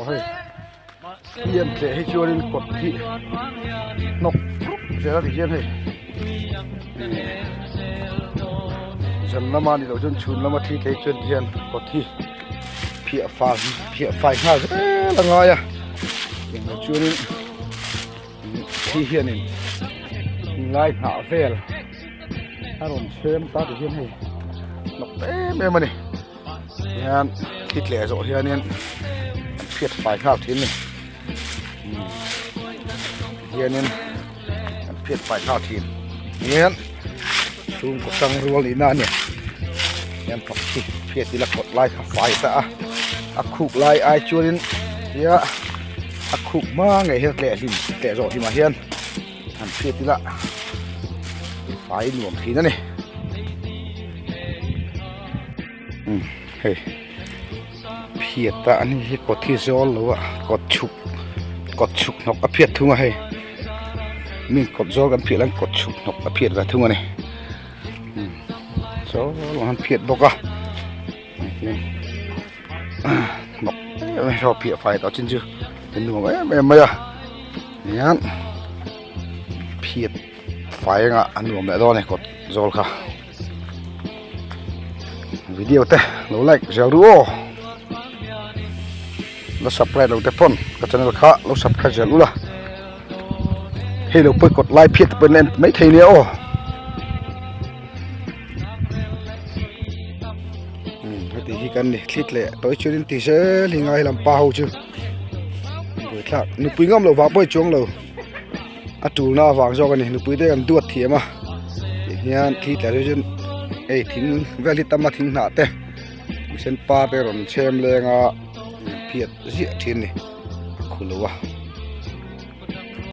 hei hi an tleh hi chuanin kawt hi hnawk thlup zel a ti hian hei zan lama ni loh chuan chhun lama thli tleh hi chuan ti hian kawt hi phiah fai phiah fai nghal zel a ngai a englo chuanin thli hianin ngai hnah vel a rawn chhem ta ti hian hei hnawk em em a ni. Hian thli tleh zawh hianin an hriat fai nghal thin a ni hianin an hriat fai nghal thin hian chhungkaw tang rual nihna a ni hian pakhat hi hriat ila kawt lai kha fai ta a a khuk lai ai chuanin tia a khuk hma ngei hian tleh hlim tleh zawh hlimah hian an hriat ila fai nuam thin a ni. Hei phiat a ani hi kawt hi zawl lo a kawt chhuk kawt chhuk hnawk a phiat thung a hei mi kawt zawl kan phiat lai kawt chhuk hnawk a phiat ve thung a ni saw an han phiat bawk a hnawk em em a phiah fai tawh chin chu a nuam em em mai a tihian phiat fai anga a nuam leh dawn a ni kawt zawl kha. Video te lo like zel ru aw la subscribe lo te pawn ka channel kha lo subscribe zel ula hei lo pawi kawt lai phiat te pawhin en mai thei nia aw heti hi kan ni thlit leh tawih chuan ti zel hi ngai lam pa ho chu buaithlak nupui ngam loh vang pawh hi chuang lo. A tulna avang zawk a ni nupui te kan duat thiam a tih hian thi tla chu chuan hei thing vel hi tam a thing hnah te sen par te rawn chhem leng a phiat ziah thin a ni a khu lo a.